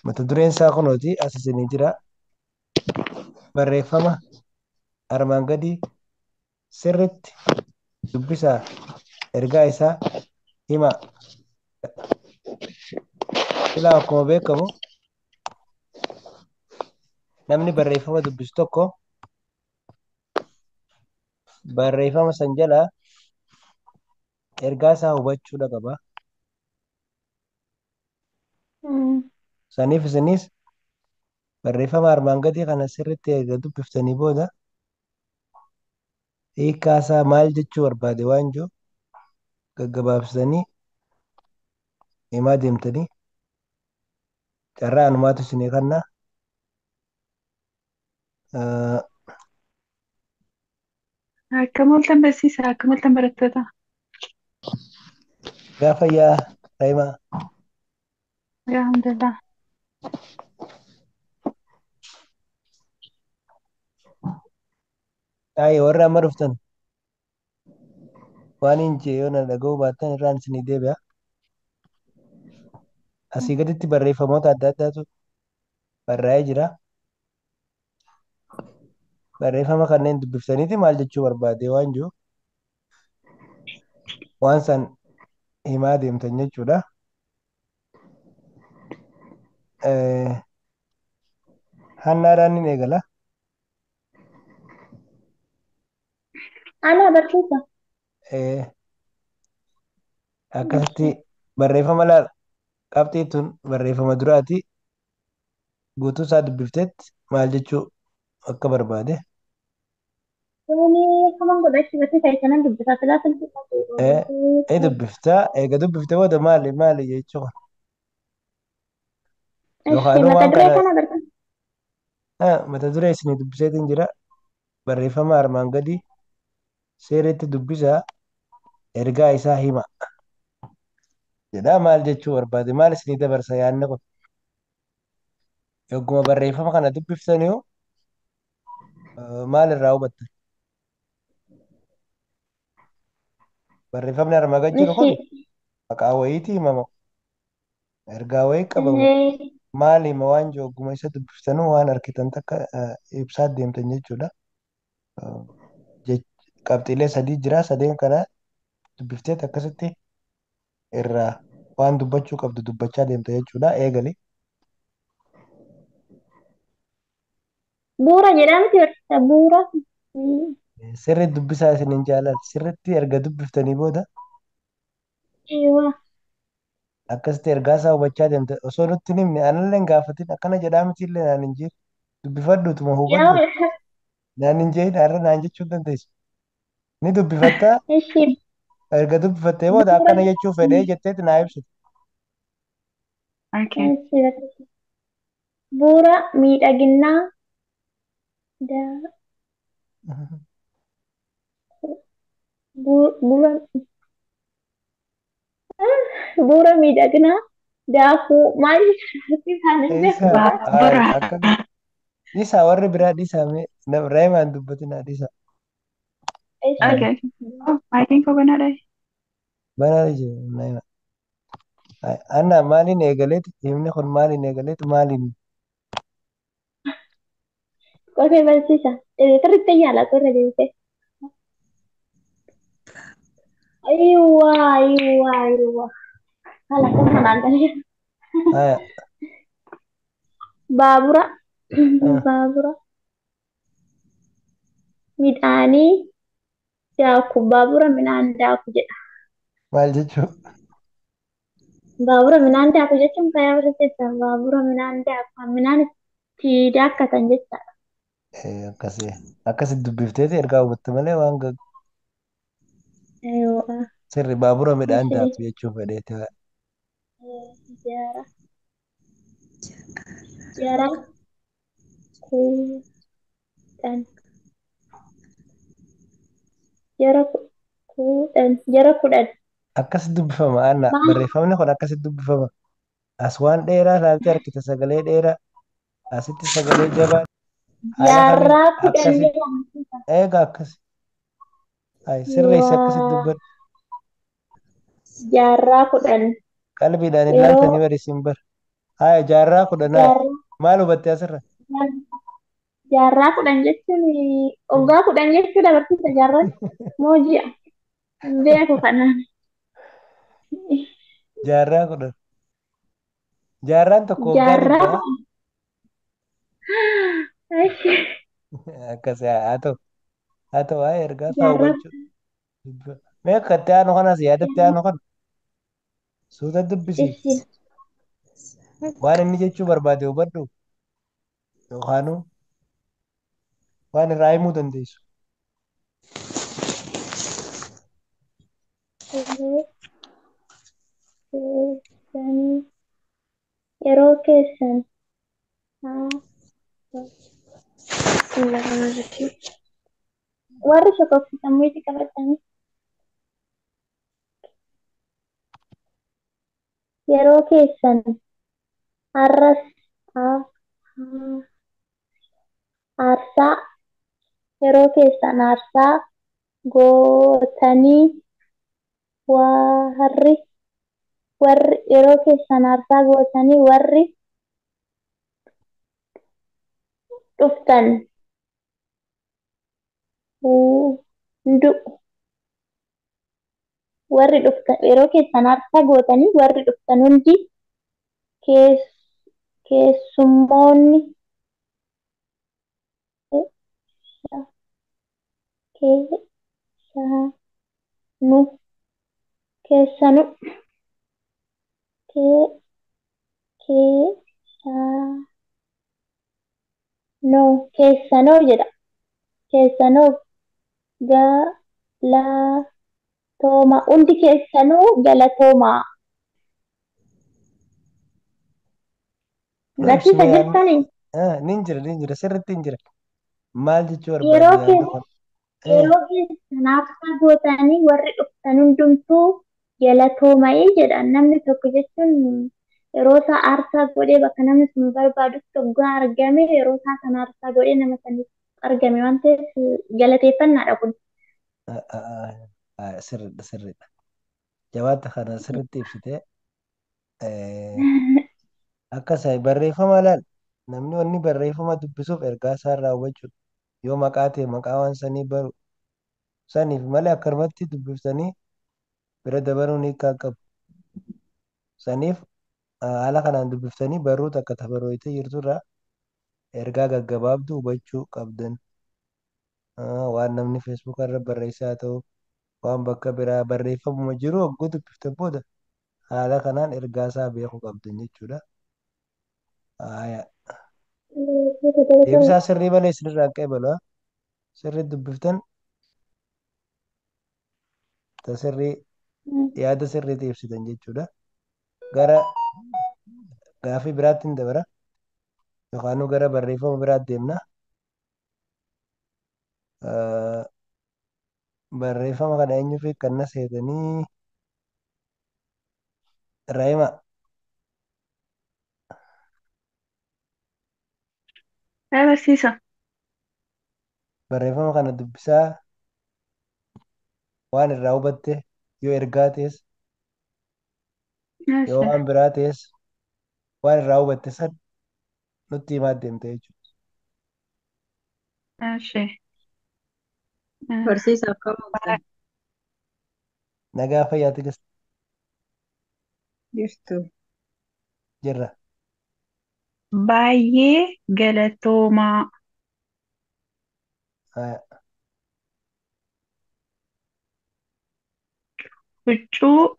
Mata dureen isaa kunooti as isinii jira. Barreeffama armaan gadii sirriitti dubbisaa ergaa isaa himaa. Silaa akkuma beekamu namni barreeffama dubbisu tokko barreeffama san jalaa ergaa isaa hubachuudha qaba. Saniif isinis barreeffama armaan gadii kana sirriitti erga dubbiftanii booda hiikkaa isaa maal jechuu barbaade waan jiru gaggabaabsitanii himaa deemtanii carraa anumaatu isinii kenna. Akkam ooltan barsiisaa, akkam ooltan barattoota. Gaafa yaa Raayimaa. Alhamdulillah. Ayi warra amma dhuftan waan hin jee yoo na dhaga'uu baattan irraan isinii deebi'a. Asii gaditti barreeffamoota adda addaatu barraa'ee jira. Barreeffama kanneen dubbiftaniiti maal jechuu barbaade waan jiru waan san himaa deemtan jechuudha. Hannaadhaan ni eegala. Ana barsiisa. Akkasitti barreeffama laal qabxii tun barreeffama duraati guutuu isaa dubbifteetti maal jechuu akka barbaade. Wani kaman godhachi barsiisa isanan dubbisaa silaa Ni dubbiftaa eega dubbifte booda maali maali jechuu kana. Yookaan Mata waan duree kana kana barsiisa. Mata duree isinii dubbiseetiin jira. Barreeffama armaan gadii seerritti dubbisaa ergaa isaa hima. Jedhaa maal jechuu barbaade maal isinii dabarsa yaadni kun. Yogguma barreeffama kana dubbiftaniyu maal irraa hubattan? Barreeffamni armaan gad jiru kun maqaa wayiitii himama. Ergaa wayii qabamu. Maal hima waan jiru ogguma isa dubbiftanuu waan argitan takka ibsaa deemtan jechuudha. Qabxiilee sadii jira. Sadeen kana dubbifteet akkasitti irraa waan dubbachuu qabdu dubbachaa deemta jechuudha. Eegali. Bu'uura jedhamti barsiisa bu'uura. Sirriitti dubbisaa isiniin jaalala. Sirriitti erga dubbiftanii booda akkasitti ergaa isaa hubachaa deemta. Osoo nutti hin himne anallee hin gaafatin akkana jedhaa miti illee naan hin jeen. Dubbifadhuutuma hubadhu. Naan hin jeen har'a naan jechuu hin dandeessu. Ni dubbifattaa erga dubbifattee booda akkana jechuu fedhee jetteeti naa ibsitu. Okay. Bu'uura miidhaginaa bu'uura miidhaginaa daakuu maal Isa Baabura. akka dhiisaa warri biraa dhiisaa mee Raayimaan dubbatinaa dhiisaa. Okay. Oh, maayikiin koo banaadha. Banaa jiru Raayimaan. Anna maaliin eegaleeti? Himni kun maaliin eegaleeti? Maaliin? Qotee barsiisa. Sirriitti yaala qorra deebisee. Ayiwaa ayiwaa ayiwaa. Haala akkuma naan galee. Baabura. Baabura. Midhaanii daaku. Baabura midhaan daaku jedha. Maal jechuu? Baabura midhaan daaku jechuun karaa barsiisa. Baabura midhaan daaku. Midhaan itti daakkatan jechaadha. Akkasii akkasitti dubbifteeti ergaa hubatte malee waan sirri baabura midhaan daaku jechuu fedheeti. Jara kudhan. Jara kudhan. Jara kudhan. Akkasitti dubbifama Anna. Barreeffamni kun akkasitti dubbifama. As waan dheeraa ilaaltee harkita sagalee dheeraa. Asitti sagalee jabaa. Jaarraa kudhan jedhama. Egaa akkasi. Sirreessi akkasitti dubbadhu. Jaarraa kudhan. Qalbiidhaan ilaaltanii bari isin bara. Haya jaarraa 10 haya. Jaarraa Maal hubatte asirra? jaarraa 10 jechuun waggaa 10 jechuudha barsiisa jaarraan moo ji'a hin beeku kanaan. Jaarraa 10. Jaarraan tokko waggaa Jaarraa 100. 10. Ashi. Akkas haa ta'u. Haa ta'u haa ergaa isaa Jaarraa hubachuu. Mee akka itti aanu kanas yaadatti aanu kana suuta dubbisi. ishi. Waan inni jechuu barbaade hubadhu yookaanuu waan irraa himuu dandeessu. Yeroo keessan yeroo keessan haa warri sokoffisa muyiti qabatanii yeroo keessan har'as haa aarsaa yeroo keessan aarsaa gootanii warri warri yeroo keessan aarsaa gootanii warri dhuftan hundu warri dhuftan yeroo keessan aarsaa gootanii warri dhuftan hundi kees keessummoonni keessanu keessanu kee keessanoo keessanoo jedha keessanoo galatooma hundi keessanuu galatoomaa. Nu Barsiisa ibsime yaadni. jirtanii Nin jira nin jira sirriitti hin jira. Maal jechuu yeroo barbaade yaadni keessa kun? yeroo keessan aarsaa gootanii warri dhuftan hundumtuu galatooma'ee jedha. Namni tokko jechuun yeroo isaa aarsaa godhee bakka namni sun barbaadutti hoggaa argame yeroo isaa sana aarsaa godhee nama saniif argame waan ta'eef galateeffannaadha kun. Sirriidha sirriidha. Jabaata kana sirriitti ibsitee akkas barreeffama laal namni wanni barreeffama dubbisuuf ergaa isaa irraa hubachuudha. Yoo maqaa ta'e maqaa waan sanii baru saniif malee akkanumatti dubbiftanii bira dabaruun hiikaa qabu. Saniif haala kanaan dubbiftanii barruu takka tabarooyitee jirturraa ergaa gaggabaabduu hubachuu qabdan. Waan namni feesbuuka irra barreessaa haa ta'u waan bakka biraa barreeffamuma jiru hogguu dubbiftan booda haala kanaan ergaa isaa beekuu qabdan jechuudha. Haaya. Deebisaa sirrii malee isinirraa hin qeebalu. Sirrii dubbiftan ta sirrii yaada sirriitti ibsitan jechuudha. Gara gaafii biraatti hin dabara yookaan gara barreeffama biraatti deemna. Eh, Barreeffama kana eenyuu fi kan na seetanii Raahima Haa barsiisa. barreeffama kana dubbisaa waan irraa hubatte yoo ergaa ta'es yoo Yaasha. waan biraa ta'es waan irraa hubatte san nutti himaa deemte jechuudha. Yaasha. Barsiisa akkam ooltan Nagaa fayyaatti gas jirtu? jirra. Baay'ee galatoomaa. Haaya. Huccuu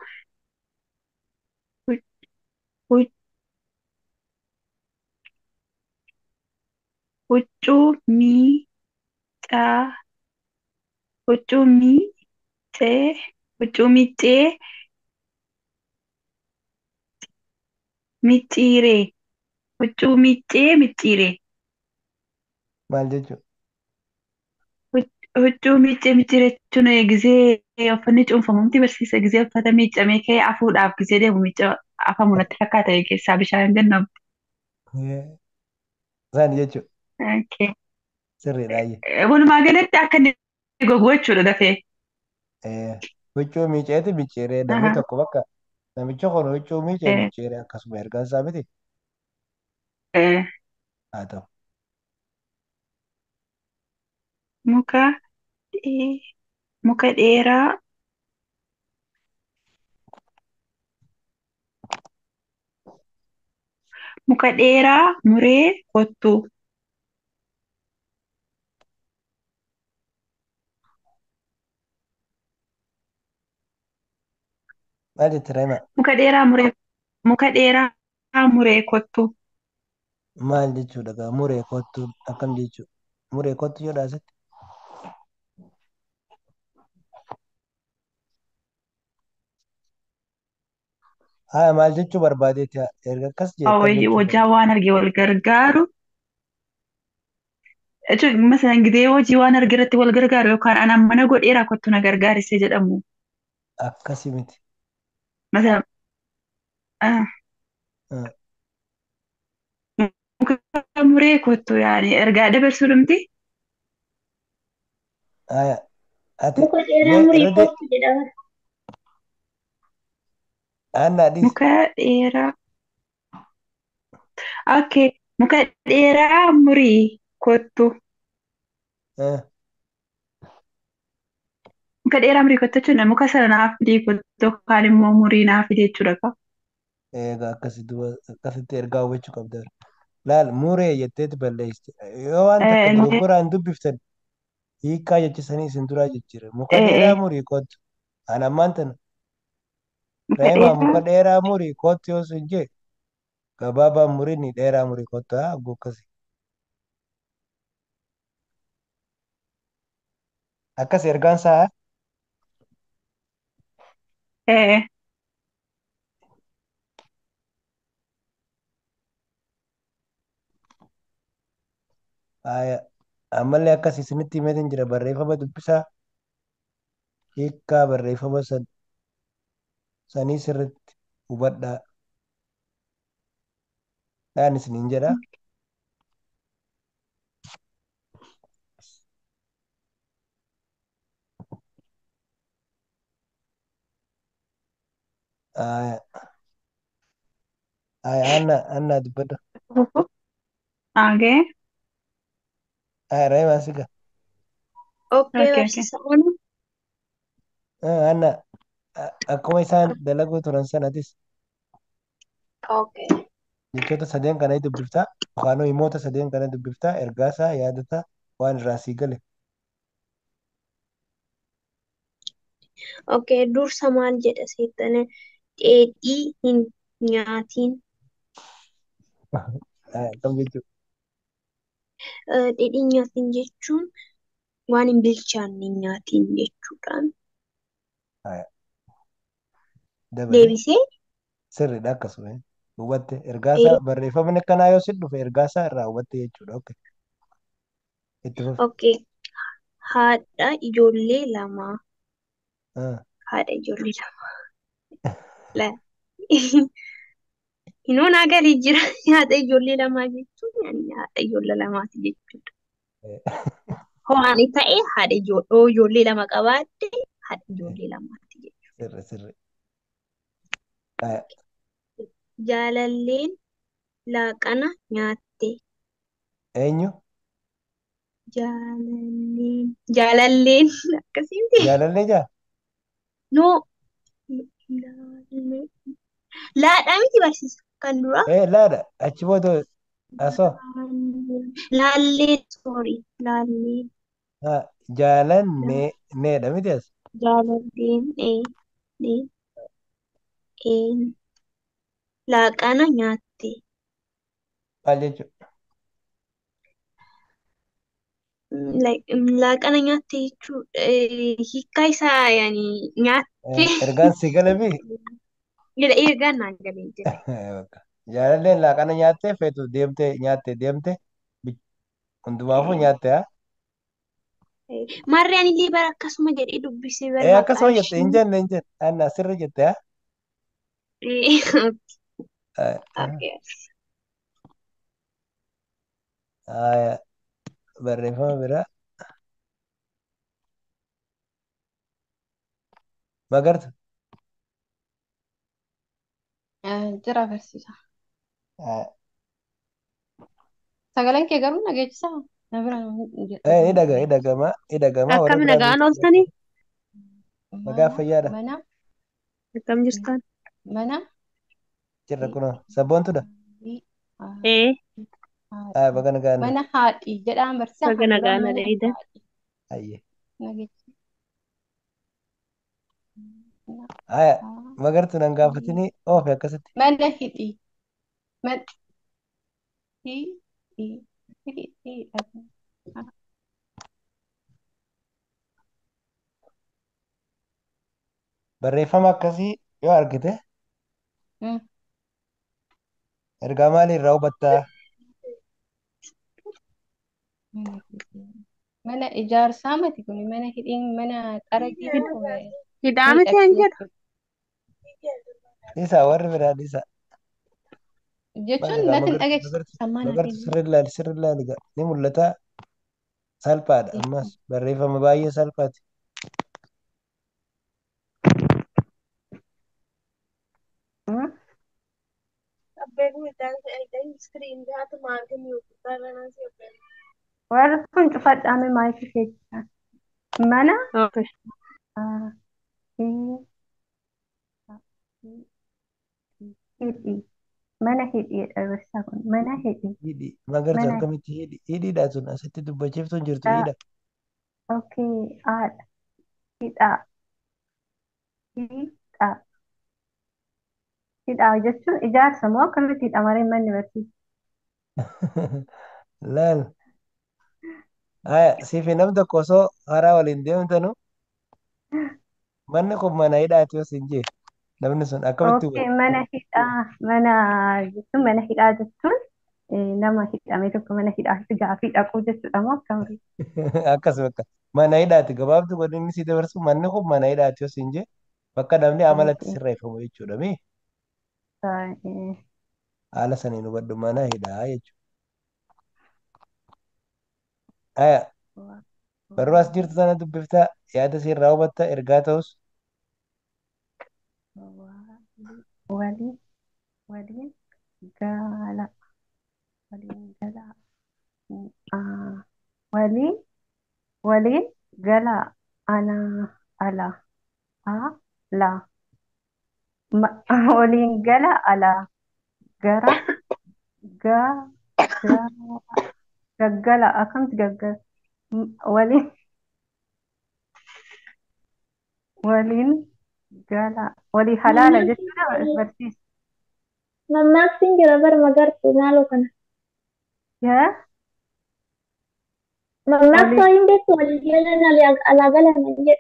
huccuu miicaa huccuu miicee huccuu miicee micciiree huccuu miicee micciiree Maal jechuudha? Huccuu miicee micciiree jechuun gisee uffanni cuunfamumti barsiisa gisee uffata miicamee ka'ee afuudhaaf gisee deemu miica afamu natti fakkaata keessaa bishaan gannamu. Isaan jechuudha. Okay. Sirriidha ayyee. Walumaa galatti akka inni gogu jechuudha dafee. Huccuu miiceeti micciiree namni Aha. tokko bakka namicha kun huccuu miicee Eh, micciiree akkasuma ergaan isaa miti. Eh, Haa ta'u. Muka dhee- muka dheeraa muka dheeraa muree kottu. Maal jette Raahimaa? Muka dheeraa muree muka dheeraa muree kottu. Maal jechuudha gaa muree kottu akkam jechuudha? Muree kottu jedha asitti. Haa maal jechuu barbaadeeti erga akkas jee akkam jechuu Hojjaa barbaade? waan arge wal gargaaru. Jechuun masalan gidee hojii waan arge irratti wal gargaaru yookaan anaan mana godheeraa kottu na gargaarisee jedhamu. Akkasi miti. Masalan ah, Ah, muka muree kottu yaani ergaa dabarsuu dhumti. Haa ati Muka dheeraa mee murii irra dee kottu jedhama. aanna dhiis. Muka dheeraa. Okay. Muka dheeraa murii kottu. Ah, Muka dheeraa murii kottu jechuun muka sana naaf fidii kottu yookaan immoo murii naaf fidii jechuudha. Ka. Egaa akkasi duuba akkasitti ergaa hubachuu qabda. Laal muree jetteeti balleessite. Yoo waan takka dogoggoraan dubbiftan hiikkaa jechisanii isin duraa jijjiira. Muka dheeraa murii kottu. Ani ammaan tana Muka Raahimaa dheeraa muka dheeraa murii kottu yoo sin jee gabaabaa murini dheeraa murii kottu haa abboo akkasi. Akkas ergaan isaa eh, haa ammallee akkas isinitti himeetin jira barreeffama dubbisaa hiikkaa barreeffama sanii sirriitti hubadhaa dhaan isiniin jedha. Haa anna anna dubbadhu. Okay. Haa Raahimaa siga. Okay, Okay, okay. barsiisa oolu. Anna akkuma isaan dalaguu turan sanatis Okay. jechoota sadeen kana dubbiftaa yookaan himoota sadeen kana dubbiftaa ergaasaa yaadataa waan irraa sii gale. Okay, dursa maal jedha seexana dheedhii hin nyaatiin. Akkam jechuudha. Dheedhii hin nyaatiin jechuun waan hin bilchaanne hin nyaatiin jechuudhaan. Haa dabali Deebisee sirriidha akkasuma hubatte ergaasaa barreeffamni akkanaa yoo si dhufe ergaasaa irraa hubatte jechuudha. Okay. Itti fufi. okay. Haadha ijoollee lamaa. Ah, Haadha ijoollee lamaa. La. Hinoo naa galee jira. Haadha ijoollee lamaa jechuun yani haadha ijoollee lamaati jechuudha. eh, Hoo ani ta'e haadha ijoollee lama qabaadde haadha ijoollee lamaati jechuudha. Sirri sirri. Haa Jaalalleen laaqana nyaatte. eenyu? Jaalalleen jaalalleen akkasii miti. Jaalallee jaa? No laallee laadhaa miti barsiisa kan duraa. Eh laadha achi booda asoo. Laalleen sorry laalleen Haa jaalannee needha miti as. jaalalleen ee ee ee laaqana nyaatte. Maal jechuudha? Laaqana nyaatte jechuun hiikkaa isaa yani nyaatte Ergaan si galee jedha ergaan naan galee jira. Jaalalleen laaqana nyaattee feetu deemtee nyaattee deemte hundumaafuu nyaatte haa. Maarree anillee bara akkasuma jedhee dubbisee Ee bara akkasuma maqaa jette hin ishii. jenne hin jenne anna sirri jette haa. Okay. Haa barreeffama biraa magartu. Jira barsiisa. Haa Sagaleen kee garuu nageessisaa? Na bira Ni dhaga, ni dhagama, ni dhagama. Warra Akkam biraa nagaan beeku. ooltanii? Nagaa Mana fayyaadha. mana Akkam jirtan? mana Jirra kunoo. Sabboontudha. Ee, Haa, baga nagaan mana dhufte. haadhi jedhaan barsiisaa baga kan dura nagaan mana dheedan. haadhi Hayyee. nageessi. Mana Haya, haadhi. Magartuu nan gaafatini oofe akkasitti. Mana hidhi. Mana hidhi. Hidhi hidha. Barreeffama akkasii yoo argite ergaa maalii irraa hubattaa? Mana hidhii. Mana ijaarsaa mati kun mana hidhiin mana xaragii moo Hidhaa miti an miidhagsuu jedhu. jechuudha. Isa warri biraa dhiisa. Jechuun Maali egaa natti hin magartuu dhageessisu magartuu sammaa naa magartuu kennu. sirri ilaali sirri ilaali egaa ni mul'ata salphaadha ammas barreeffama baay'ee salphaati. Warri kun cufadhaame maayikii keessa. Mana Okay. hidhi. Mana hidhiidha barsiisaa kun. Mana hidhi. Hidhi magartuu Mana akkamitti hidhi hidhiidha sun asitti dubbachiiftuun jirtu hidhaa. hidha. Okay. Haadha. Hidhaa. Hidhaa. Hidhaa jechuun ijaarsa moo akkamitti hidha maree manni barsiisa? Laal. Haya, siifi nam tokko osoo karaa waliin deemtanu manni kun mana hidhaati yoo siin jee namni sun akkamitti Okay, hubata? mana hidhaa. Mana jechuun mana hidhaa jechuun nama hidhame tokko mana hidhaatti gaafii dhaquu jechuudha moo akkamitti? Akkas bakka mana hidhaati gabaabdu godhi inni si dabarsu manni kun mana hidhaati yoo siin jee bakka namni amalatti Okay. sirreeffamu jechuudha mi Baay'ee. haala saniin hubadhu mana hidhaa jechuudha. Haya, barruu as jirtu tana dubbiftaa yaada siirraa hubatta ergaa ta'us Waliin waliin gala waliin gala waliin waliin gala ana ala ala waliin gala ala gara ga ga gaggala akkamitti gaggala waliin waliin gala walii halaala jechuudha barsiisa. Mammaaksin jira bar magartuu maaloo kana. Yaa Mammaaksa walii hin beektu walii galan alaa galan jedhu.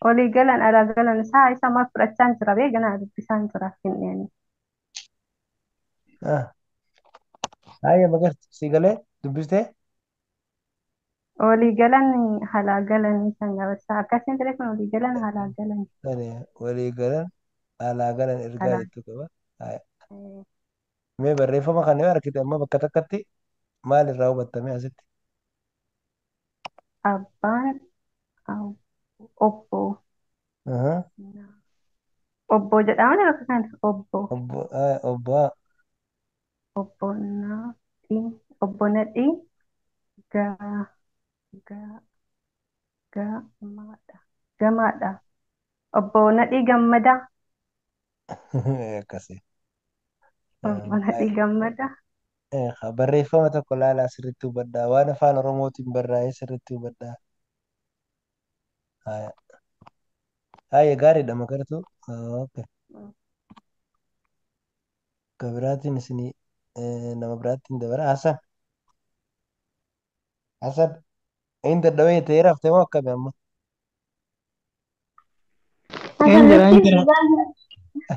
walii galan alaa galan isaa isa maal fudhachaa jira bee ganaa dubbisaa jira finneen. Haya magartu si galee dubbistee Walii galan halaa galan isaan gabarsaa akkasiin ture kun walii galan halaa galan Tani walii galan alaa galan ergaa halaa. jettu qaba. Haya. Mee barreeffama kana yoo argite amma bakka takkatti maal irraa hubattame asitti? Abbaan obbo Aha. obbo jedhamani bakka kana obbo Obbo haya, obbo haa. obbo Nadhii obbo Nadhii ga ga gamaadha gamaadha obbo Nadhii Gammadaa Akkasi. obbo Nadhii Gammadaa Barreeffama tokko laalaa sirriitti hubadhaa. Waan afaan Oromootiin barraa'ee sirriitti hubadhaa. Haya. Haya gaariidha magartuu. Okay. Ka biraatiin isinii nama biraattiin dabara. Hasan. Hasan. Inni dadhabee ta'ee raftee moo akkami amma? Hasan Injira nutti injira.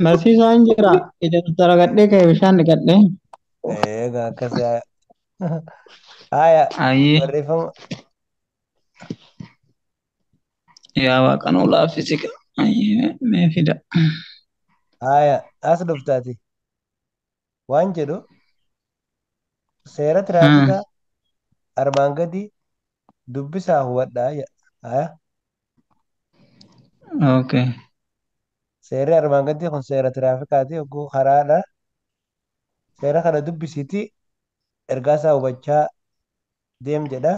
Barsiisaa injira. Ija daragadhee ka'e bishaan dhiqadhee. Egaa akkas haya. Haya Ayyee barreeffama yaa waaqa nu laaffisi. Ayyee mee fida. haya as dhuftaati. Waan jedhu seera tiraafikaa armaan gadii dubbisaa hubadhaa jedha. Haya Okay. seerri armaan gadii kun seera tiraafikaati yogguu karaadha. Seera kana dubbisiitii Ergaa isaa hubachaa deem jedha.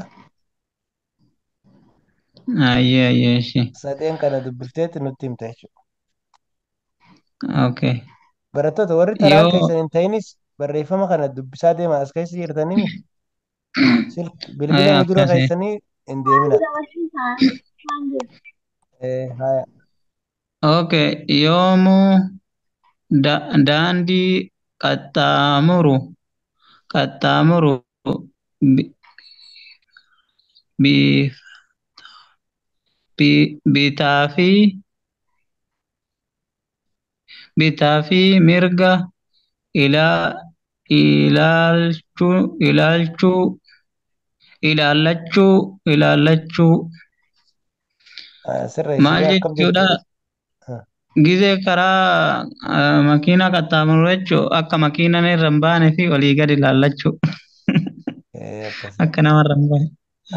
Ayyee ayyee ishee. Sadeen kana dubbifteetti nutti himta jechuudha. Okay. Barattoota warri taraan Yoo keessan hin ta'inis barreeffama kana dubbisaa deema as keessa jirtanii bilbila ayyee nu dura akkasii. keessanii hin deemina. Jira barsiisaa waan jiru. Haya. Okay. Yoomuu daandii qaxxaamuru qaxxaamuru bi- bi- bitaa fi bitaa fi mirga ilaa ilaalchuu ilaalchuu ilaallachuu ilaallachuu Sirreessi maal mee akkam jechuudha? jechuudha? Ah, Gizee karaa makiinaa qaxxaamuru jechuun akka makiinaan irra hin baane fi olii gadi ilaallachuu Akkasii. akka namarra hin baane.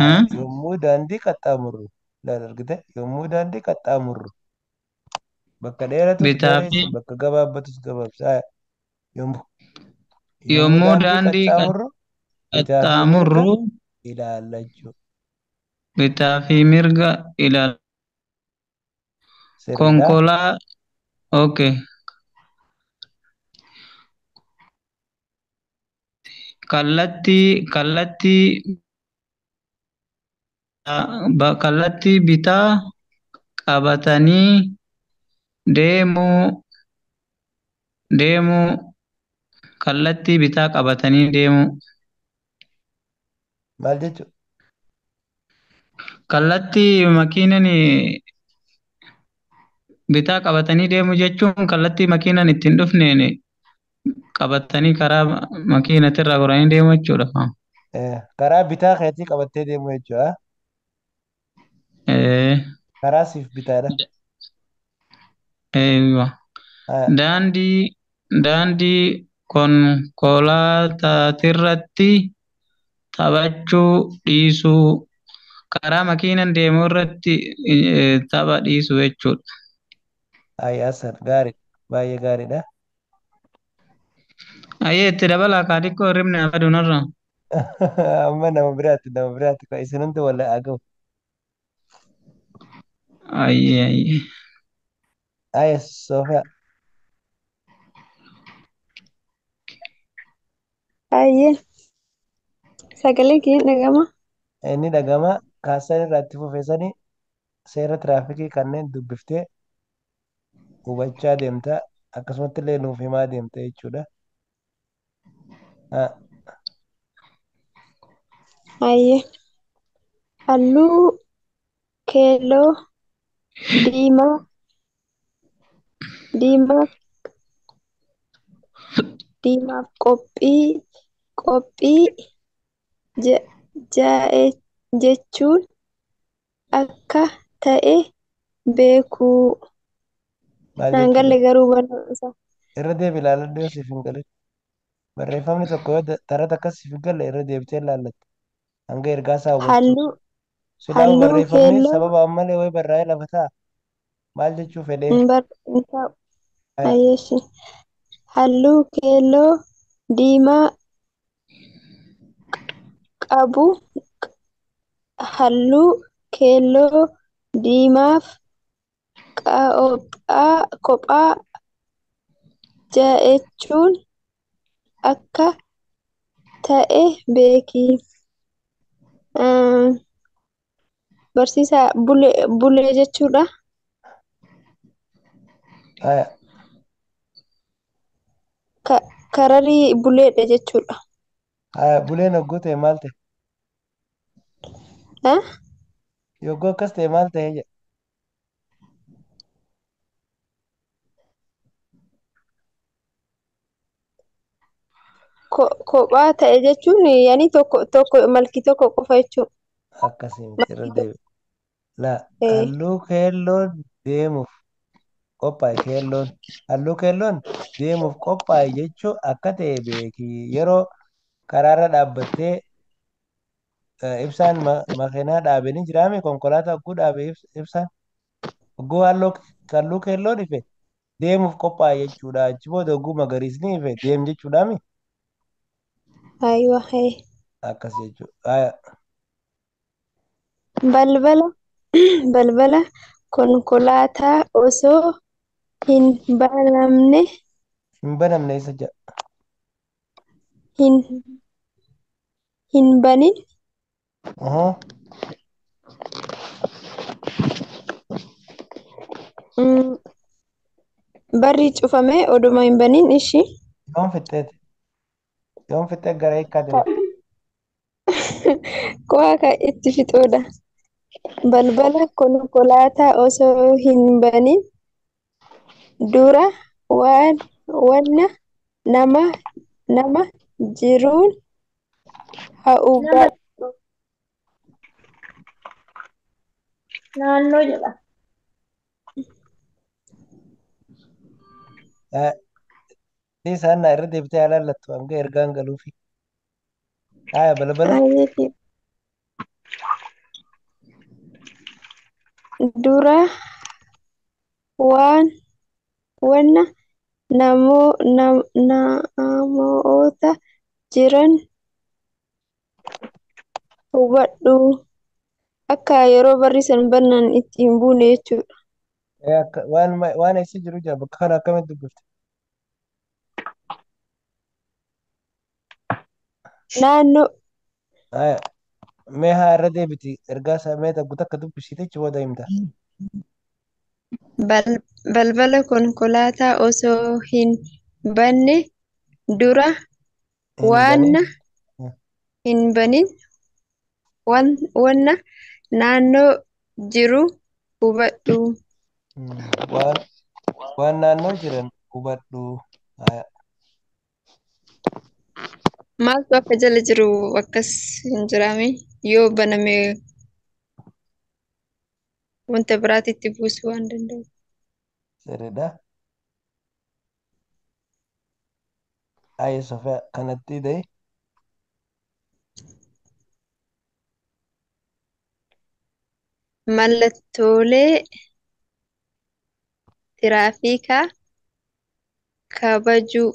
Ah, yommuu daandii qaxxaamurru ilaal argite yommuu daandii qaxxaamurru bakka dheeratus Bitaa fi dheeressi bakka gabaabbatus gabaabsi. Ah, yommuu yommuu yommuu daandii daandii qaxxaamurru bitaa fi mirga qaxxaamurru ilaallachuu bitaa fi mirga ilaal sirriidha. konkolaa okay kallattii kallattii kallattii bitaa qabatanii deemuu deemuu kallattii bitaa qabatanii deemuu Maal jechuudha? kallattii makiinan bitaa qabatanii deemuu jechuun kallattii makiinan ittiin dhufneen qabatanii karaa makiinatirraa goranii deemuu jechuudha. Karaa bitaa keetii qabattee deemuu jechuudha. Eh, Karaa siif bitaadha. eeywa. Ah, Daandii daandii konkolaataatirratti taphachuu dhiisuu karaa makiinan deemu irratti tapha dhiisuu jechuudha. Ayyaasaan gaarii baay'ee gaariidha. Ayyee itti dabalaa kaa xiqqoo hirribni afaduun irra. Amma nama biraatti kan isin hundi wal haa ga'u. Ayyee ayyee. Ayya Soofiyaa. Baay'ee sagalee kee dhagama. Inni dhagama kaasaan irraa itti fufeessanii seera tiraafikii kanneen dubbiftee hubachaa deemta akkasumatti illee nuuf himaa deemta jechuudha. Ah, Baay'ee halluu keelloo diimaa diimaa diimaaf qophii qophii ja'e jechuun akka ta'e beekuu. Maal Naan jechuudha? galle garuu barnoota isaa. Irra deebi ilaaladhu yoo siif hin galin. Barreeffamni tokko yoo taraa takka siif hin galle irra deebitee ilaallatta. Hanga ergaa isaa hubattu. Halluu Silaa'uu halluu barreeffamni keelloo sababa ammalee wayi barraa'ee lafa taa'a. Maal jechuu fedhee? hin bar hin ta'u. Aya. Ayyeeshi. Halluu keelloo diimaa qabu halluu keelloo diimaaf kophaa jechuun akka ta'e beeki. Barsiisaa bulee bulee jechuudha. Aya. Kararii buleedha jechuudha. Aya. Buleen hogguu ta'e maal ta'e? Eh? Yogguu akkas ta'e maal ta'e jedha? Kophaa ta'e jechuun yaani tokko tokko malkii tokko qofa jechuudha. Akkasii miti irra Malkii tokko. deebi. Laa Eh, halluu keelloon deemuuf qophaa'e keelloon halluu keelloon deemuuf qophaa'e jechuun akka ta'e beeki. Yeroo karaarra dhaabbattee ibsaan makiinaa dhaabe ni jiraame konkolaataa hogguu dhaabe ibsaan hogguu halluu keelloon ife deemuuf qophaa'e jechuudha. Achi booda hogguu magariisni ife deem jechuudhaami. Aywa hee. Akkas jechuudha. Aya. Balbala balbala konkolaataa osoo hin banamne Hin banamne isa jedha. hin hin banin Uhuu. mm, barri cufame oduma hin banin ishi Yoom fixxeeti? Yoom fixxee gara hiikkaa deemte? Kuwaa ka itti fixuudha. Balbala konkolaataa osoo hin banin dura waan wanna nama nama jiruun Nama hubadhu. naannoo jedha. Isaan na irra deebitee haa laallattu hanga ergaan galuufi. Aya balbala. Ayyeeti. Dura waan wanna namoo nam, namoota jiran hubadhu. Akka yeroo barri san bannan itti hin buune jechuudha. Akka waan waan eessa jiru jira bakka kana akkamitti dubbifte? Naannoo Aya mee haa irra deebiti ergaa isaa mee takku takka dubbisiite achi booda himta. Balbala konkolaataa osoo hin banne dura Hin waan banin. hin banin wanna naannoo jiru hubadhu. Waan waan naannoo jiran hubadhu. Aya. Maaltu akka jala jiru akkas hin jiraame yoo baname wanta biraatitti buusuu waan danda'u. Sirriidha. Aya Sofiyaa kanatti da'i. Mallattoolee tiraafikaa kabajuu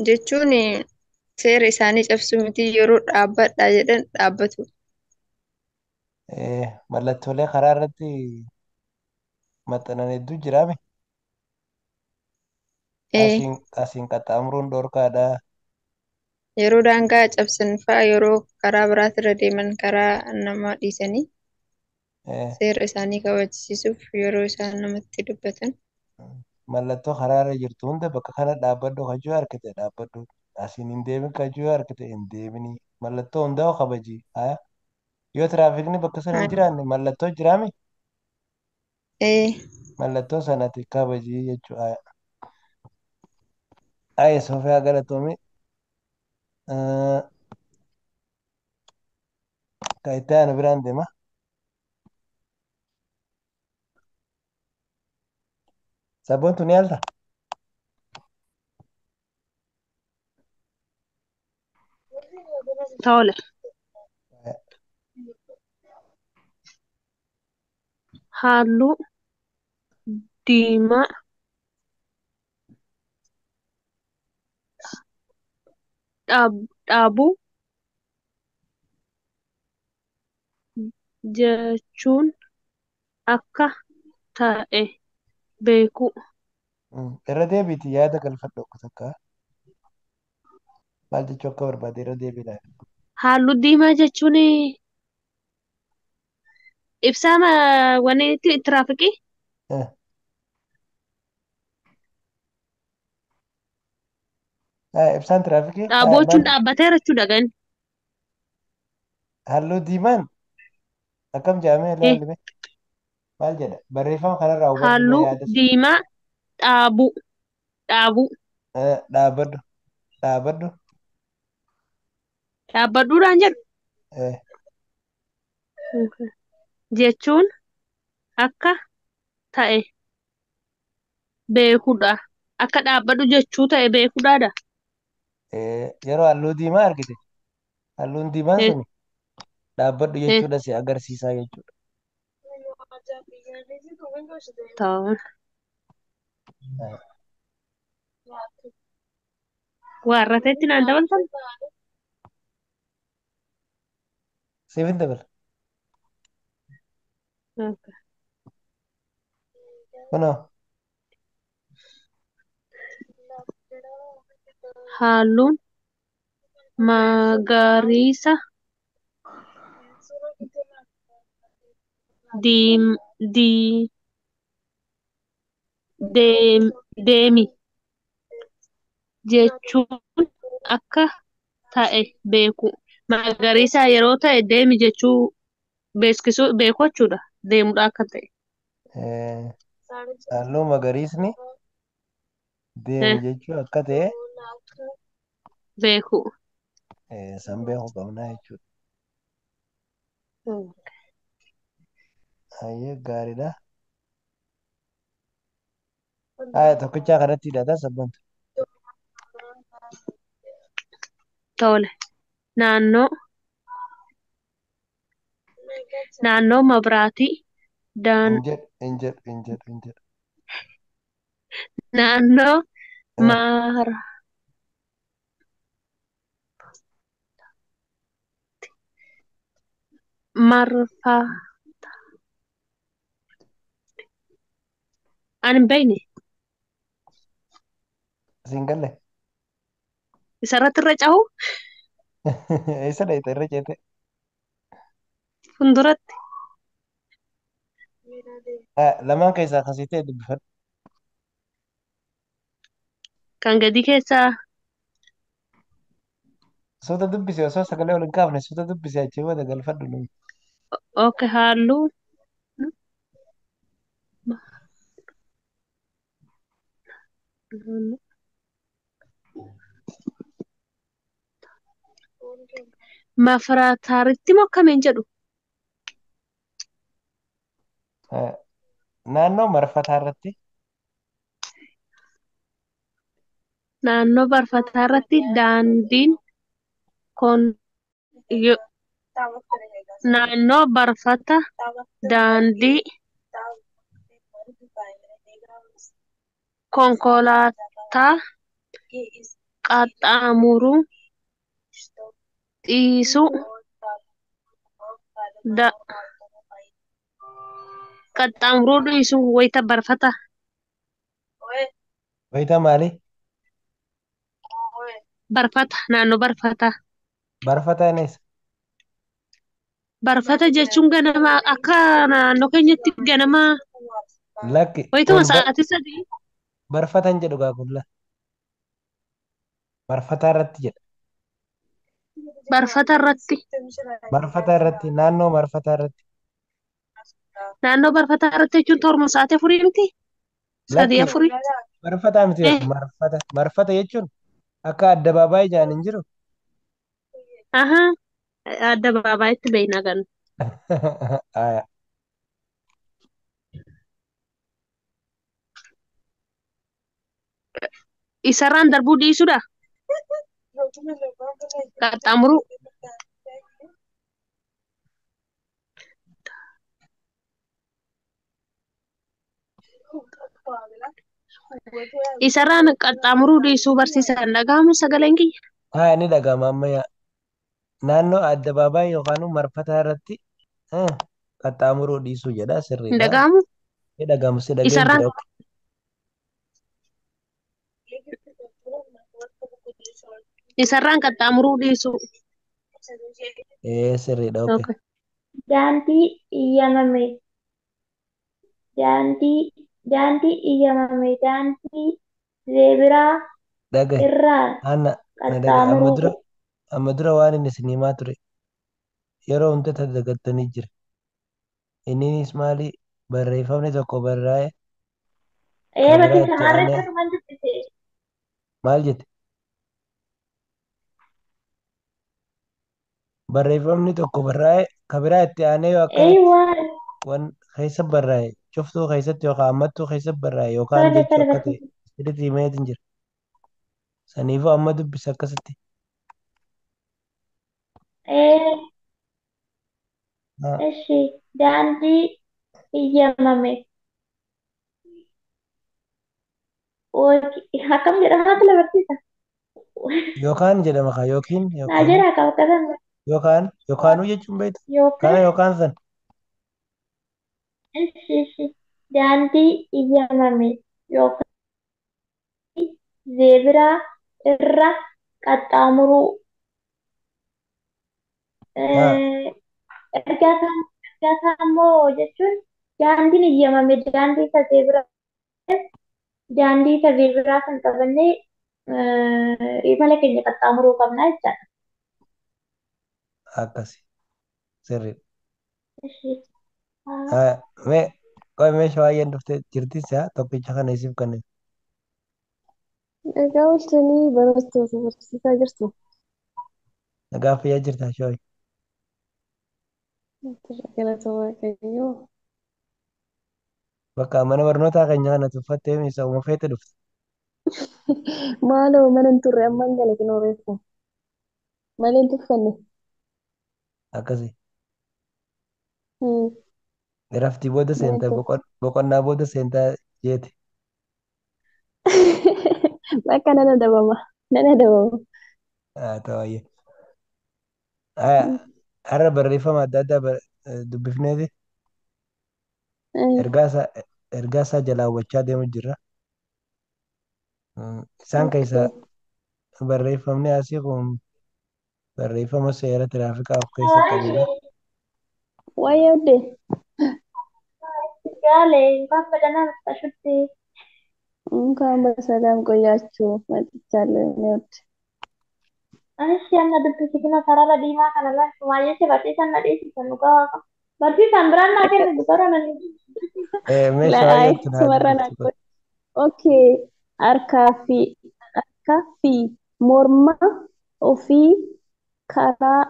jechuun seera isaanii cabsuu miti yeroo dhaabbadhaa jedhan dhaabbatu. Mallattoolee karaa irratti maxxanan hedduu jiraame. Ee, Asiin qaxxaamuruun dhorkaadha. yeroo daangaa cabsan fa'a yeroo karaa biraatirra deeman karaa nama dhiisanii seera isaanii kabajsiisuuf yeroo isaan namatti dubbatan. Mallattoo karaa irra jirtu hunda bakka kana dhaabbadhu kajuu harkite dhaabbadhu. Asiin hin deemin kajuu harkite hin deemini. Mallattoo hundaa kabaji. Aya. Yoo tiraafikni bakka sana hin jiraanne mallattoo jiraame Ee, mallattoo sanatti kabajii jechuudha. Aya. Aya Sofiyaa galatoomi. Ka itti aanu biraan deema. Sabboontu ni yaalta? Tole. Halluu diimaa dhaabuu jechuun akka ta'e beekuu. Irra deebiiti yaada galfadhu akka takka. Maal jechuu akka barbaade irra deebii ilaali. Halluu diimaa jechuun ibsaa wanni tiraafikii Ibsaan tiraafikii dhaabuu jechuun maal dhaabbateera jechuudha gani. Halluu diimaan akkam jedhamee ilaalime maal jedha barreeffama kanarraa hubadhu mee Halluu yaada sun. diimaa dhaabuu dhaabuu Dhaabbadhu dhaabbadhu. dhaabbadhuudhaan jedhu jechuun akka ta'e beekuudha. Akka dhaabbadhu jechuu ta'e beekuudhaadha. Yeroo halluu diimaa argite halluun diimaan Eh, suni dhaabbadhu eh, jechuudha si agarsiisaa jechuudha. Ta'u. Waarrateetti naan dabaltan. Siif hin dabala. Okay. Kunoo. Halluun magariisa diim dii deem deemi jechuun akka ta'e beeku. Magariisa yeroo ta'e deemi jechuu beeksisuu beeku jechuudha. Deemudha akka ta'e. Eh, Halluu magariisni deemi Eh, jechuu akka ta'e beeku. san beekuu qabnaa jechuudha. Hayyee gaariidha. Haya tokkichaa kanatti hidhata sabbantu. Tole. Naannoo naannoo mabiraatii daan Hin jedhu hin jedhu hin jedhu hin jedhu. naannoo Eh, mara marfaa ani hin beekne Siin galle. isarratti irra cahu Eessa dhayita irra ceete? fuulduratti Lamaan keessaa akkasii ta'e dubbifadhu. kan gadi keessaa Suuta dubbisi osoo sagalee ol hin kaafne suuta dubbisi achii booda galfadhu nuyi. okay halluu mafrataaritti moo akkamiin jedhu Eh, Naannoo marfataa irratti naannoo barfataa irratti daandiin kon yo- naannoo barfata daandii konkolaataa qaxxaamuruu dhiisuu da qaxxaamuruu dhiisuu wayita barfata wayita maali? barfata naannoo barfataa Barfataan eessa? barfata jechuun ganama akka naannoo keenyatti ganama Lakki wayituma kun sa'aatii 3 barfatan jedhu gaa kun la. Marfataa irratti jedha. barfata irratti Marfataa irratti naannoo marfataa irratti. naannoo barfataa irratti jechuun torma sa'aatii 4 miti 3 Lakki 4 barfataa miti eh marfata. Marfata jechuun akka addabaabaayii jaan hin jiru. aha addabaabaayyitti beekna gan Aya. isarraan darbuu dhiisuudha qaxxaamuruu isarraan qaxxaamuruu dhiisuu barsiisan dhaga'amu sagaleen kiyya Aya ni dhaga'ama amma yaa. Naannoo addabaabaayii yookaan marfataa irratti qaxxaamuruu dhiisuu jedha hin sirriidha. dhaga'amu Ni dhaga'amu si dhageen isarraan jira. isarraan qaxxaamuruu dhiisuu Ee sirriidha okay. okay. Daandii iyyamame daandii daandii iyyamame daandii zeebiraa Dhagahi. irraa Anna na dhagahi. Amma dura qaxxaamuruu amma dura waan inni isin himaa ture yeroo hunda dagattanii jira. Inninis maali barreeffamni tokko barraa'e ee kan biraa bakki itti shamarree aanee kanumaan dubbise maal jette? Barreeffamni tokko barraa'e kan biraa itti aanee yoo akkanatti eeywaa wan keessa barraa'e cuftuu keessatti yookaan ammattuu keessa barraa'e yookaan tole jechuu tole akka ta'e barsiisa sirriitti himeetiin jira. Saniifuu amma dubbisa akkasitti. ee Haa. እሺ daandii iyyamame akkam jedhama tole barsiisa Yookaan jedhama kaa yookiin naa yookaan jedhaa qabatan Yookaan yookaanuu jechuun beektu. Kana Yookaan yookaan san. ishi ishi daandii iyyamame yookaan zeebiraa irra qaxxaamuruu. Haa. Ergaa isaa immoo jechuun daandiin iyyamame daandii isa zeebiraa daandii isa zeebiraa kan qabannee imala keenya qaxxaamuruu qabna jechaadha. Akkasi. Sirriidha. Ishi. Haa. Haa. Mee qoy mee shawaayeen dhuftee jirti isaa tokkicha kana isiif kennine. Nagaa ooltanii barattoota barsiisaa jirtu. Nagaa fayyaa jirtaa shawaayee. Galata Waaqayyoo. Bakka mana barnootaa keenya kana tuffattee miisa uma feete dhufte. Maaloo mana hin turre amman gale kunoo reefu. Malee hin tuffanne. Akkasi. Hmm, Raftii booda Mana hin seentaa turre. boqonnaa booda seentaa jeete. Bakka nan adabama. Nan adabama. Haa ta'u. Har'a barreeffama adda addaa dubbifneeti ergaa isaa jalaa hubachaa deemu jirra. Isaan keessaa Okay. barreeffamni asii kun barreeffama seera tiraafikaa of keessa qabudha. Waa'ee oddee. Gaale እንኳን በደህና መጣሽ ውዴ። እንኳን በሰላም ቆያችሁ። መጥቻለሁ የኔ ውድ። እሺ amma dubbisi kana sarara diimaa kana laatu maayyeessi barsiisaan na dhiisisan dhugaa waaqa. Barsiisaan biraan naa kennu dubara nan Mee La'aay shawaayeen tun haa sumarra naa dubbiftu qoy. Okay. Harkaa fi harkaa fi morma ofii karaa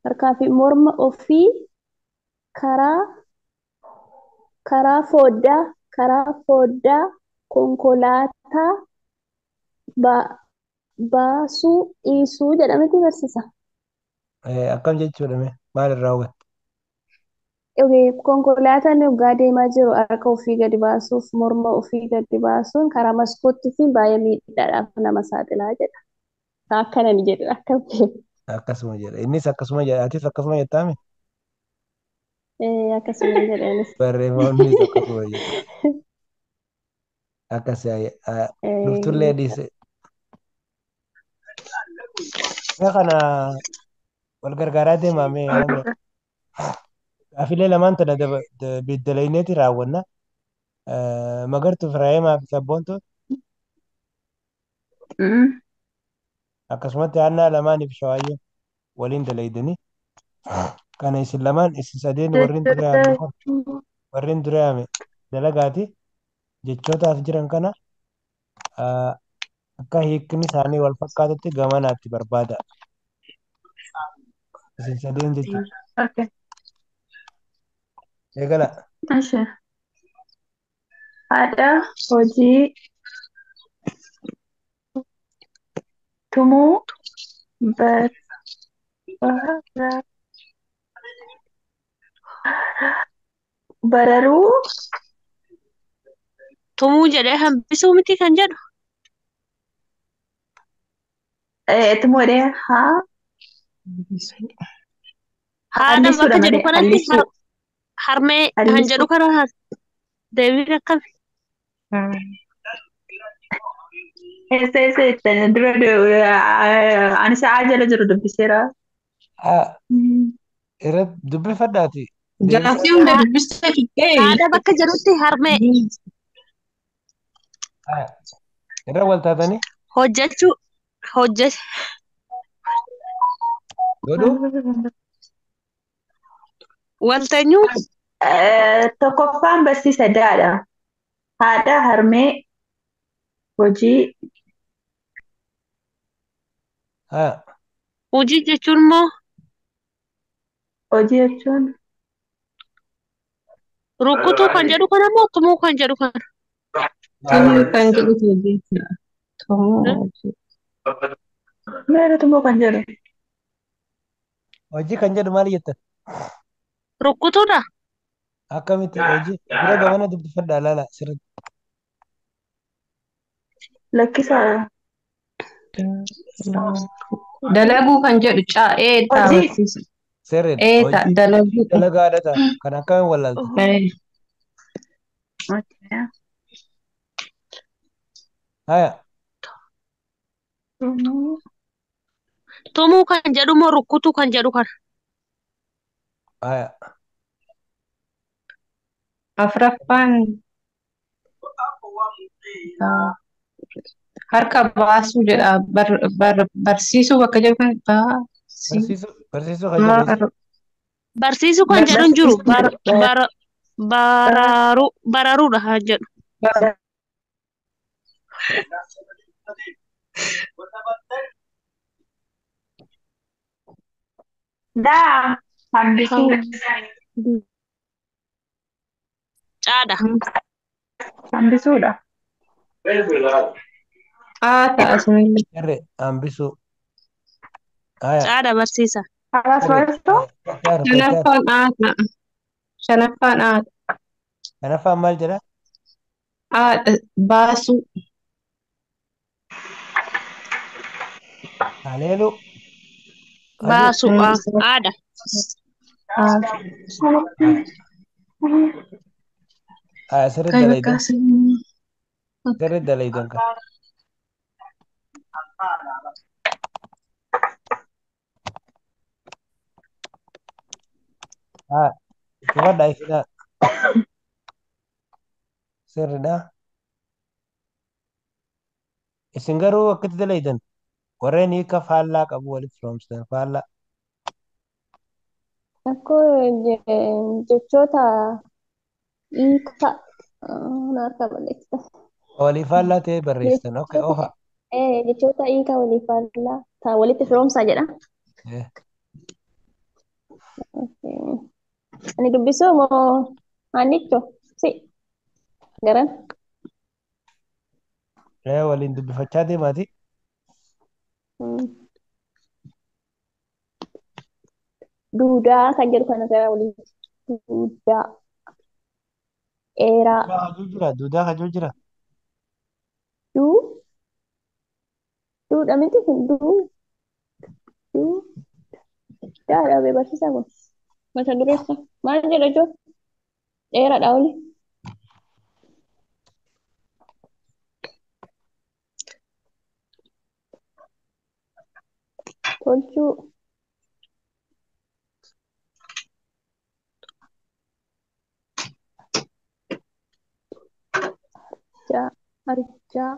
harkaa fi morma ofii karaa karaa foddaa konkolaataa baasuu dhiisuu jedhametti barsiisa. Akkam jechuudha mee maal irraa hubatte? Okay, konkolaataan yoggaa deemaa jiru harka ofii gadi baasuuf morma ofii gadi baasuun karaa maskoottiitiin baay'ee miidhaadhaaf nama saaxilaa jedha. Akkana ni jedhu akka Akkasuma jedha. Innis akkasuma jedha. Atis akkasuma jettaame? Akkasuma jedhanis. Barreeffamnis akkasuma jedha. Akkas dhuftullee dhiise. Mee kana wal gargaaraa deemaa mee namni gaafilee lamaan tana biddalayneeti raawwanna. Magartuu Firaayimaa fi Sabboontu akkasumatti aannaa lamaaniif shawaayyeen waliin dalaydanii kana isin lamaan isin sadeen warreen dura yaame kun warreen dura yaame dalagaati jechootaaf jiran kana akka hiikni isaanii wal fakkaatutti gamanaatti barbaada. Isin sadeen jechuudha. Okay. Eegala. Asha. Haadha hojii tumuu bar bara bararuu Tumuu jedhee hambisuu miti kan jedhu. Tumuu jedhee haa Haadha hallisuudha bakka jedhu malee kanatti hallisuu harmee kan hallisuu jedhu kana deebiin akkami? Eessa eessa jettanii dura ani sa'aa jala jiru dubbiseera. Irratti dubbifadhaati. Deebisaa Gaaffii hunda dubbistee fixxee Haadha bakka jedhutti harmee irra wal taatanii hojjechuu hojje godhuu walteenyuu Tokkoffaan barsiisa daadha. Haadha harmee hojii hojii jechuun immoo hojii jechuun rukkutuu kan jedhu kana moo tumuu kan jedhu kana? Tumuu kan jedhutu hojiidha. Tumuu hojii. meera tumuu kan jedhu Hojii kan jedhu maal jettan? Rukkutuudha. Akkamitti hojii dura gamana dubbifadhaa laala sirriitti. Lakkisaadha. Dalaguu kan jedhu ee ta'a Hojii. barsiisa. Sirriidha. Ee ta'a Hojii dalaguu. dalagaadha ta'a. Kan akkamiin wallaalta? Ee. Okay. Haya. Tumuu kan jedhu moo rukkutuu kan jedhu kana? Haya. Afraffaan harka baasuu jedha. Barsiisuu bakka jedhu kan baasii. Barsiisuu kan jedhu eessa? Barsiisuu kan jedhu hin jiru. Barsiisuu jedha. Bararuudha kan jedhu. Daa. Hambisuu. Caadha. Hambisuudha. Aa ta'a sunillee. Sirri hambisuu. Haya. Caadha barsiisa. Haras Sirri. barsiisuu. Itti aanu kan itti aanu. Shanaffaan aa ta'a. Shanaffaan aa ta'a. Shanaffaan maal jedha? Aa baasuu. Haleeluu. Hajuu. Baasuu. Aadha. Aa. Haya. Haya sirri Kan dalaydan. akkasii. Sirri dalaydan kan. Haya. Cufadhaa isinaa. Sirriidha. Isin garuu akkatti dalaydan. Warreen hiika faallaa qabu walitti firoomsitan faallaa. Akkoo jechoota hiika harka balleessita. Walii faallaa ta'ee barreessitan. Okay, Jechoota ofa. jechoota hiika walii faallaa ta'an walitti firoomsaa jedha. Okay. Ani dubbisuu moo haannicho? Si garan. Waliin dubbifachaa deemaati. Duudaa kan jedhu kana gara waliin. Duudaa. Dheeraa. Duudaa hajuu jira. Duudaa hajuu jira. Duu. Duudha miti kun duu. Duu. Daadha bee barsiisaa kun. Mata dureessa. Maal jedha ijoo? Dheeraadha oli. Tolchuu. Arjaa. Arjaa.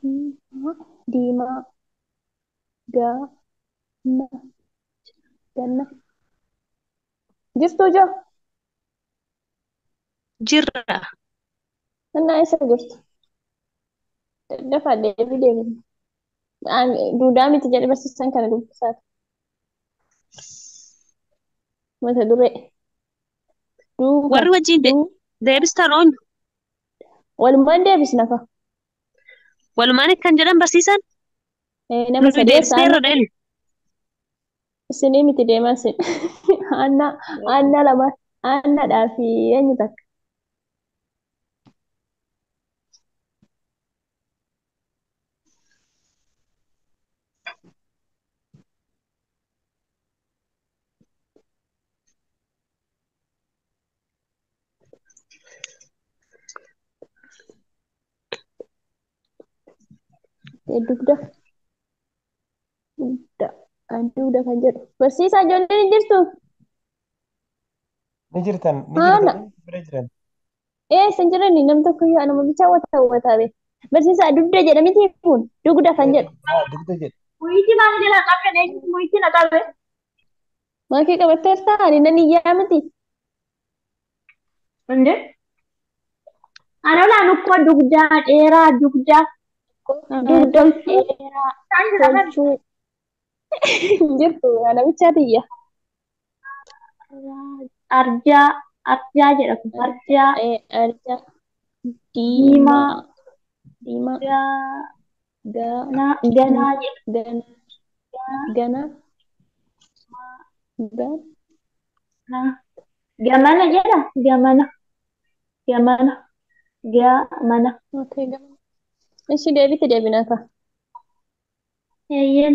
Diimaa. Diimaa. Ganna. Ganna. Jirtuu ijoo? Jirra. Innaa eessa jirtu? Dafaa deebii deebi. Duudaa miti jedhe barsiisaan kana dubbisaati. Mata duree. Duu Warri kan wajjin duu deebistan oonyu. walumaan deebisna fa. Walumaan kan jedhan barsiisan. Nama Nuyi sadeessa deebisneerra aanna dheenu. isinii miti deemaa isin. Aanna aanna lama aannaadhaa fi eenyu takka. Dugda dugda dugda kan jedhu. Barsiisaa ijoolleen hin jirtu? Ni jirtan. Ni Haana. jirtan. Bira jiran. Ee isin jirani nam tokko iyyuu anuma bichaa wata hawwataa be. Barsiisaa dugda jedha miti kun dugda kan jedhu. Dugda jedha. Muyitii maal jala qabdan eenyutu muyitii na qabe? Maakii qabatteertaa ani nan iyyaa miti. Inde? Ana olaan ukkoo dugdaa dheeraa dugdaa Dugda tolchuu dheeraa isaan jira kan tolchuu hin jirtu ana bichaa tiyya. arjaa arjaa jedha kun arjaa Arjaa diimaa diimaa diimaa ganaa ganaa jedha gana gana gan gamana jedha gamana gamana gamana okay gamana. Ishi deebitti deebinaa ka. Eeyyeen.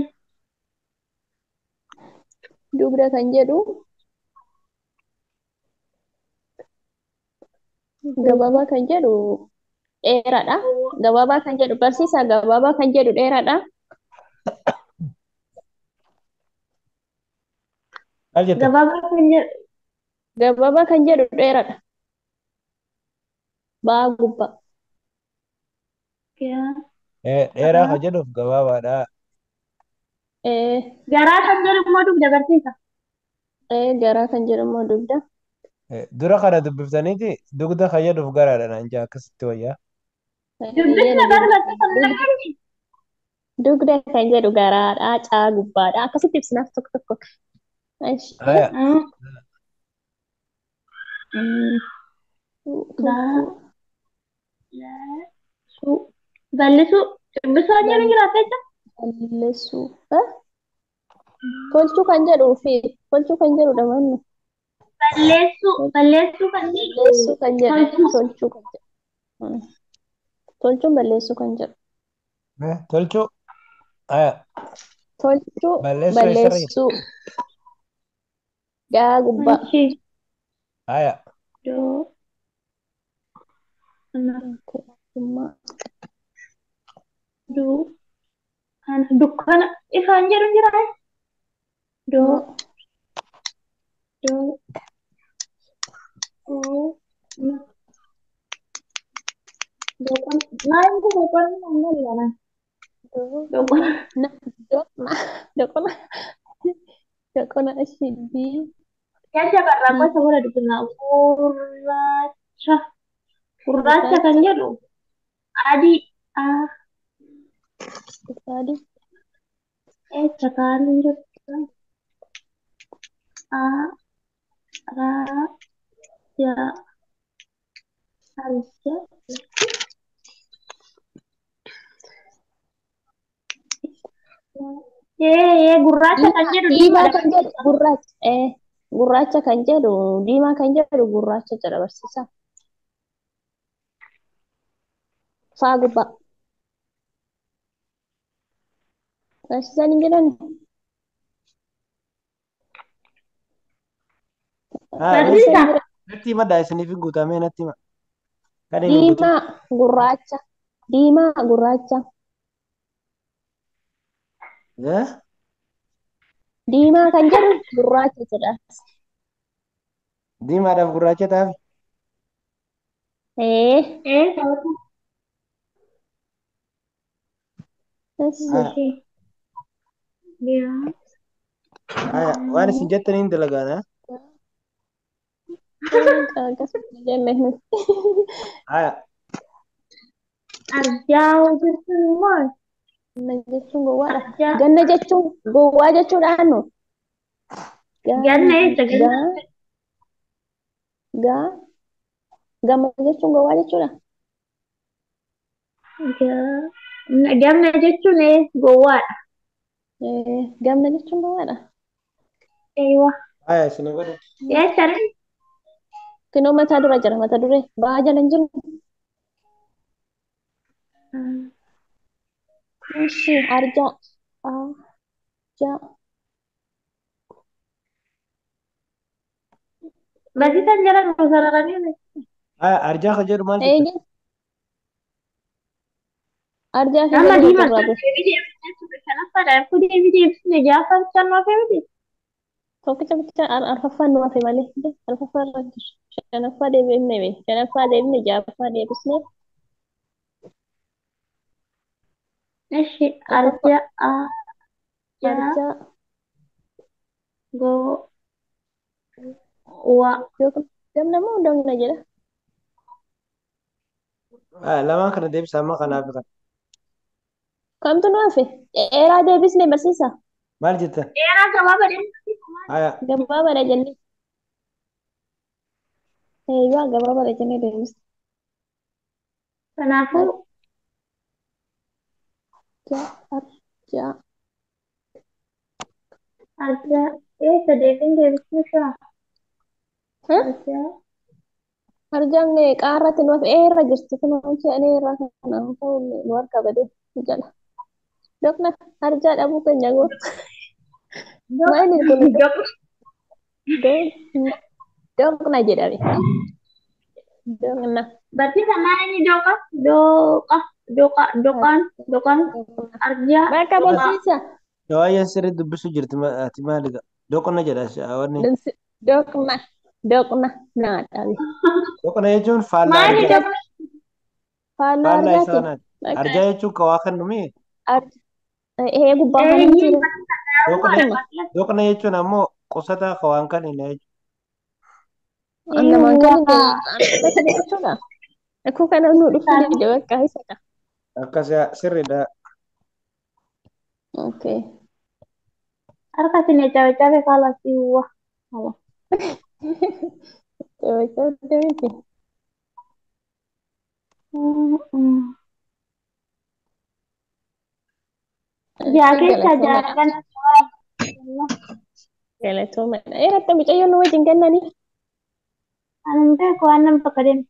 Dugda kan jedhu gabaabaa kan jedhu dheeraadha. Gabaabaa kan jedhu barsiisaa gabaabaa kan jedhu dheeraadha. Maal jette? Gabaabaa kan jedhu Gabaabaa kan jedhu dheeraadha. Ba'aa gubbaa. Dheeraa kan jedhuuf gabaabaadha. Ee, Garaa kan jedhu immoo dugda barsiisa. Garaa kan jedhu immoo dugda. Dura kana dubbiftaniiti dugda kan jedhuuf garaadha naan jaa akkasitti wayyaa. Dubbisna Eeyyeen bara barsiisa hin dhageenye. Dugda kan jedhu garaadha, caa gubbaadha. Akkasitti ibsinaaf tokko tokko. Ishee Haya. tolchuu Bal'isuu. Bal'isuu. Dubbisuu jedhu jiraata jecha. balleessuu. Tolchuu kan jedhuu fi tolchuu kan jedhudha manni. Balleessuu. Balleessuu kan jedhu. Balleessuu kan jedhu Tolchuu. tolchuu kan jedhu. Mm. Tolchuun balleessuu kan jedhu. Tolchuu. Haya. Tolchuu Balleessuu eessarra jira? balleessuu gaa gubbaa. Ishee. Haya. Doo. Na. Ogummaa. Duu. Kana. Dukkana. Ifaan jedhu jira. Doo. Doo. Doo. Na. Doqon. Maal inni doqon maal jedhama? Doo. Doqon. Na. Doqna. Doqna. Doqna ishii dii. Yaada barraa gosa bora dubbisna. Gurraacha. Gurraacha kan Gurraacha. jedhu adii. A. Adii. Eessa kaan jirtu? A. Ra. Ja. Arja. Ee gurraacha kan jedhu Diimaa diimaadha. kan jedhu gurraacha. Gurraacha kan jedhu diimaa kan jedhu gurraacha jedha barsiisaa. Faa gubbaa. Barsiisaan hin jedhan. Haa, Barsiisaan Barsiisaa. jira. natti himadhaa isiniif hin guutamee natti hima. Kan hin guutin. Diimaa gurraacha. Diimaa gurraacha. Eh? Diimaa kan jedhu gurraacha jedha. Diimaadhaaf gurraacha ta'aaf. Ee. Ee sababa. Haya. Ishee. Yaa. Haya. Waan isin jettaniin dalagaana. Akkasuma jenne nuti. Haya. Arjaa jechuun immoo Ganna jechuun gowwaadha. arjaa. Ganna jechuun gowwaa jechuudhaan nu. Gaa Ganna eessa ganna? gaa gaa gamma jechuun gowwaa jechuudha. Gaa. Gamna jechuun gowwaadha. Gamna jechuun gowwaadha. Eeywa. Haya isin godhe. Eessa ree? Kinoo mataa dura jira mata duree ba'aa jala hin jiru. Ishi arjaa arjaa Barsiisaan jala nu sararanii Haya. Arjaa kan jedhu maal jettan? eegi arjaa kan Amma jedhu diimaa gaturraa kan ture. deebii deebisnee ture shanaffaadha. Erga deebii deebisnee ja'affaa bichaan nu hafe miti. Tokkicha bicha arfaffaan nu hafe malee arfaffaa irra jiru. Shanaffaa deebifne bee shanaffaa deebifne ja'affaa deebisne Ishi arfaffaa arjaa a jaa arjaa goo wa yookaan gamna moo dogna jedha. Haya. Lamaan kana deebisa amma kanaaf kana. Kamtu nu hafe? Dheeraa deebisne barsiisa. Maal jettan? Dheeraa gabaabaa deemsisuu maali? Haya. Gabaabaadha jennee. Eeyyuu gabaabaadha jennee deebisne. Kanaafuu Arjaa arjaa arjaa eessa deebiin deebisuu shaa? Arjaa Arjaan qaarratti nu hafe eerra jirti kun wanti ani eerra kana ta'u nu harka badee jala. Doqna arjaa dhabuu keenya goota. Maali kun doqna jedhame. Doqna. Barsiisa maali doqa? Doqa. Doqa. Doqaan. Doqaan. Arjaa. Bakka barsiisa. Shawaayeen sirrii dubbisuu jirti ati maalidha? Doqna jedha wanni. Doqna. Doqna naadhabe. Doqna jechuun faallaa Maali arjaa. doqna? Faallaa Faallaa arjaati. isaanaati. Arjaa jechuun ka waa kennumii. Ee gubbaa kana Eenyuun jira. Doqna Akkuma. doqna jechuun ammoo qusataa ka waan kan hin jechuudha. Namaan kan Eewwa. hin jechuudha. Akkuma kana nu dhufuu dide bakka isadha. Akkas sirriidha. Okay. Harka isin cabe kalas iwwa. Cabe miti. Jaa keessa Galatoomadha. jaarran. Galatoomadha. Eeratti mucayyoon nu wajjin kennanii. Ani beeku waan nama bakka deemu.